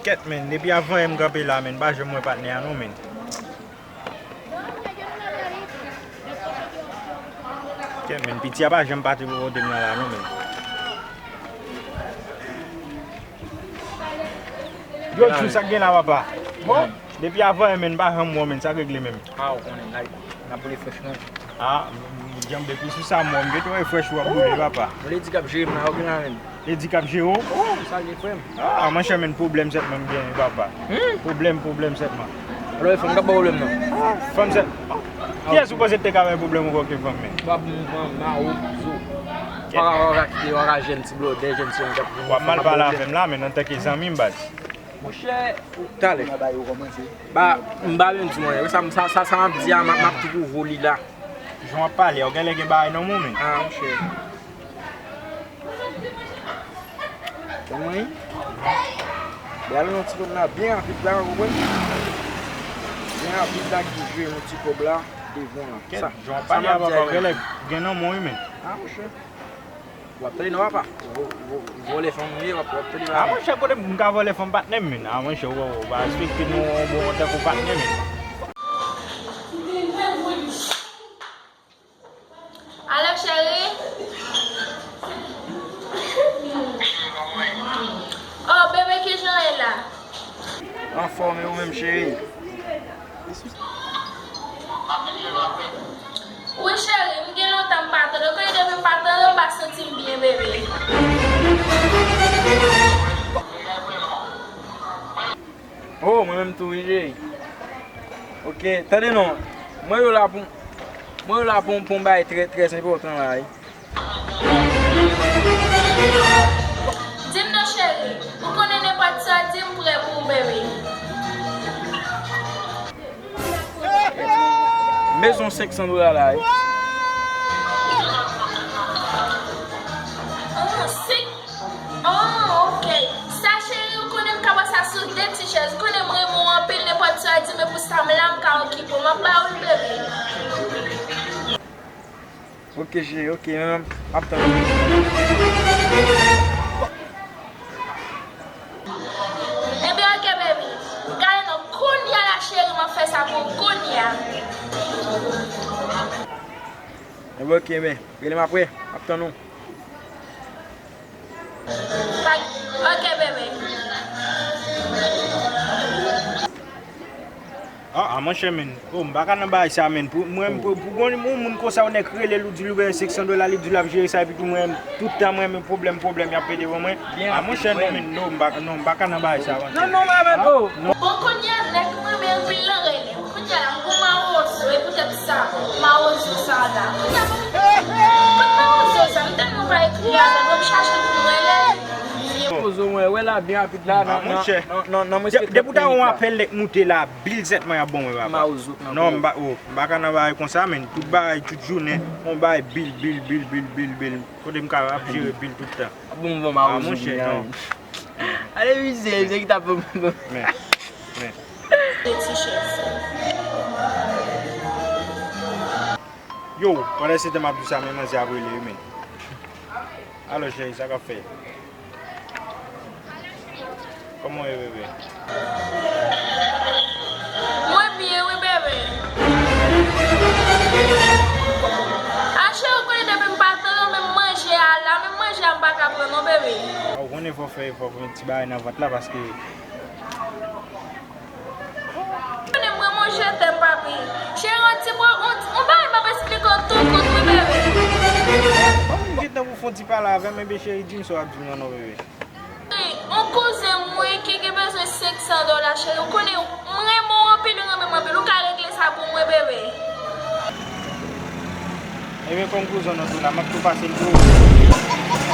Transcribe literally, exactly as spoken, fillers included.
Kèt, men, depi avan yè m kanpe la, men, m pa janm wè patnè a non, men. Kèt, men, piti a pa janm pati pou kote m nan la non, men. Yo, Djou, sa k gen la, papa? Bon, depi avan yè, men, m pa janm wè w, men, sa k regle menm? A, ou konnen, n ap boule frèch, non. A, m, m, janbe plis sou sa, m wè w, m gentan wè frèch ou ap boule, papa. Lady k ap jere m la, ou gen la menm. Lady k ap jere w? Wi, m salye frè m. A, monchè, men, pwoblèm sèlman m genyen, papa. Hmm? Pwoblèm, pwoblèm sèlman. Alò, e fanm k ap ba w pwoblèm nan? A, fanm sèl. Kiyès ou panse te ka bay pwoblèm ankò ke fanm, men? Pap m pran mawozo. Ou pa ka, ou pa ka kite, ou pa ka jèn ti blòdè, jèn ti moun k ap vin. W ap mal pale avè m la, men, antanke zanmi m, baz. Monchè, talè. Ba, m pa menm di mwen, sa, sa, sa, sa m ap di a, m ap, m ap tou pwouve w li la. Jan w ap pale a, ou genlè gen bagay nan men w, men. A, monchè. Ban mwen. Pral nan ti kòb la byen rapid la, ou konprann? Byen rapid la ki jwe yon ti kòb la devan la. Kèt, sa, jan w ap pale a, papa, ou genlè gen nan men w, wi, men. A, monchè. W ap tande non, papa. Vo-, vo-, vòlè fanm ou ye, w ap, w ap tande. A, monchè, kote m ka vòlè fanm patnè m, men? A, monchè, ou, ou pa respekte nou, bon, tankou patnè, men. Alo, cheri. Oh, bebe, kijan w ye la? Anfòm, e ou menm, cheri? Wi, cheri, m gen lontan m pa tande w. Kote depi m pa tande w, m pa santi m byen, bebe. Oh, mwen menm tou, wi, cheri. Ok, tande non. Mwen yo la pou, mwen yo la pou, pou yon bagay trè, trè enpòtan la, wi. Di m non, cheri. Ou konnen nenpòt sa w di, m prè pou ou, bebe. M bezwen senk san dola la, wi. Oh, senk. Oh, ok. Sa, cheri, ou konnen m ka wè sa sou de ti chèz. Ou konnen m renmen w anpil, nenpòt sa w di, men pou sa m la, m ka okipe w. M ap ba ou l, bebe. Ok, cheri, ok, m ap tann ou. Ebyen, ok, baby. Gade non, kounye a la, cheri, m ap fè sa pou ou, kounye a. Ebyen, ok, men, rele m apre, m ap tann ou. Ok, bebe. Ah, ah, monchè, men. Oh, m pa ka nan bagay sa, men. Pou mwen, pou, pou gon moun, moun konsa, ou nèk rele l, ou di l ou bezwen senk san dola, li di l ap jere sa, epi tou mwen, tout tan mwen, men pwoblèm, pwoblèm, y ap pede pou mwen. Ah, monchè, non, men, non, m pa, non, m pa ka nan bagay sa, monchè. Non, non, mwen, men, oh. Bon, kounye a, nèg mwen, men, anpil lan rele. Kounye a la, m gon mawozo, e poutèt sa, mawozo sa la. Kounye a, bon, kot mawozo sa? M tèlman pa ekri avè l, bon, m chache pou m rele. Mawozo, mwen, wè la, byen rapid la, nan, nan, nan, nan, mwen se depi w ta wè yon apèl nèk moute la, bil zèt mwen ap bon, mwen, papa. Mawozo, non, m pa, oh, m pa ka nan bagay konsa, men, tout bagay, tout jounen, yon bagay bil, bil, bil. Kote m ka ap jere bil tout tan. Bon, bon, mawozo, monchè, non. Ale, mizè, mizè ki t ap bon, bon. Men, men. Yo, pandan se tan m ap di sa, men manzè ap rele wi, men. Alo, cheri, sa k ap fèt? Kòman w ye, bebe? Mwen byen, wi, bebe. A, cheri, ou konnen depi m pa tande w, menm manje a la, menm manje a m pa ka pran non, bebe. A, ou konnen fò w fè efò pou met ti bagay nan vant la, paske Konnen mwen, mon je t'aime, papi. Cheri, on ti bwa, on, on bagay m ap esplike w tou kout, wi, bebe. Ban m gen tan pou fon ti pale avè m, ebyen, cheri, di m sa w ap di m nan, non, bebe. Wi, on kouzen mwen ki gen bezwen senk san dola, cheri. Ou konnen, m renmen w anpil, ou renmen m anpil. Ou ka regle sa pou mwen, bebe. Ebyen, kòm kouzen w nan tou la, m ap tou pase l pou ou.